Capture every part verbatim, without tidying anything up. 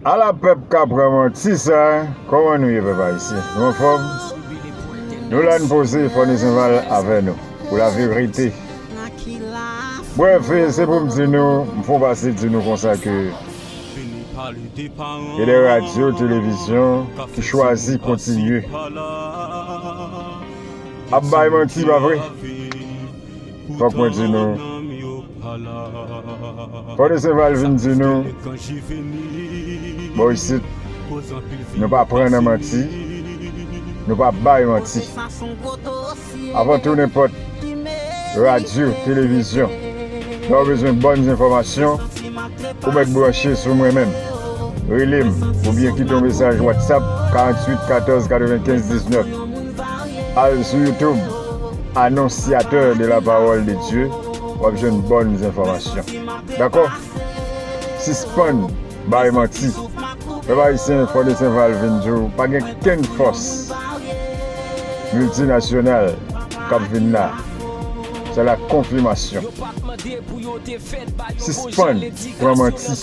Ala pèp k ap pran manti sa, kòman nou ye pèp ayisyen? Nou anfòm? Nou la n poze, Fònesenval avè nou. Pou laverite. Brèf, se pou m di nou, m fè yon pase di nou konsa ke gen de radyo, televizyon ki chwazi kontinye ap bay manti, pa vre? Fòk mwen di nou, Fònesenval vin di nou, bò isit, nou pa pran nan manti, nou pa bay manti. Avan tou nenpòt radyo, televizyon, lè w bezwen bòn enfòmasyon, ou mèt branche sou mwen menm. Rele m oubyen kite yon mesaj WhatsApp, karanntuit katòz katrevenkenz diznèf. Al sou YouTube, Annonciateur de la Parole de Dieu, w ap jwenn bòn enfòmasyon. Dakò? Sispann bay manti. Pèp ayisyen, Fònesenval vin di w, pa gen kenn fòs miltinasyonal k ap vin la. Se la konfimasyon. Sispann pran manti.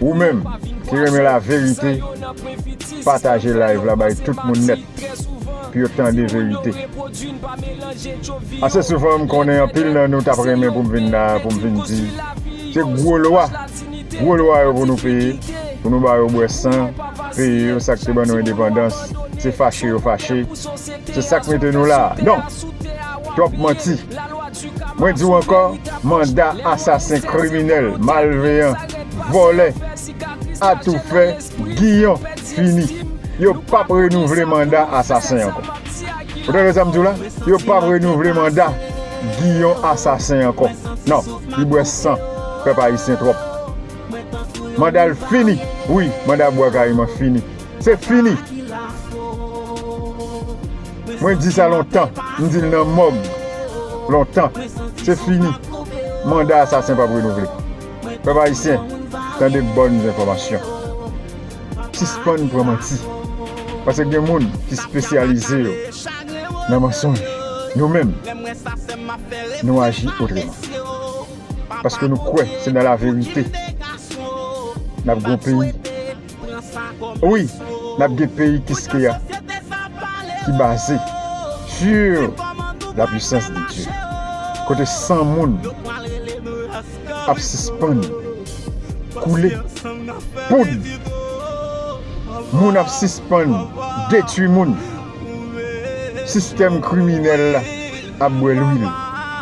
Ou menm ki renmen laverite, pataje live la bay tout moun nèt pou yo tande verite. Ase souvan, m konnen anpil nan nou t ap renmen pou m vin la, pou m vin di, se gwo lwa, gwo lwa yo pou nou peye, pou nou ba yo bwè san, peye yo sa k te ban nou endepandans, se fache yo fache, se sa k mete nou la. Non! Twòp manti. Mwen di w ankò, manda asasen, kriminèl, malveyan, vòlè, atoufè, Giyon fini. Yo p ap renouvle manda asasen ankò. Ou tande sa m di w la? Yo p ap renouvle manda Giyon asasen ankò. Non, li bwè san pèp ayisyen twòp. Manda l fini. Wi, manda Bwa Kayiman fini. Se fini. Mwen di sa lontan. M di l nan mòg lontan. Se fini. Manda asasen p ap renouvle. Pèp ayisyen, tande bòn enfòmasyon. Sispann pran manti. Paske gen moun ki espesyalize yo nan mansonj. Nou menm, nou aji otreman. Paske nou kwè se nan laverite n ap gen yon peyi. Wi, n ap gen peyi Kiskeya ki baze sur la puissance de Dieu. Kote san moun ap sispann koule poud. Moun ap sispann detwi moun. Sistèm kriminèl la ap bwè lwil.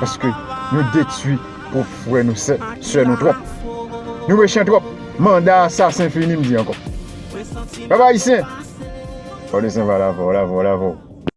Paske nou detwi pou frè nou, sè, sè nou twòp. Nou mechan twòp. Manda asasen fini, m di ankò. Pèp ayisyen, Fònesenval avè w, l avè w, l avè w.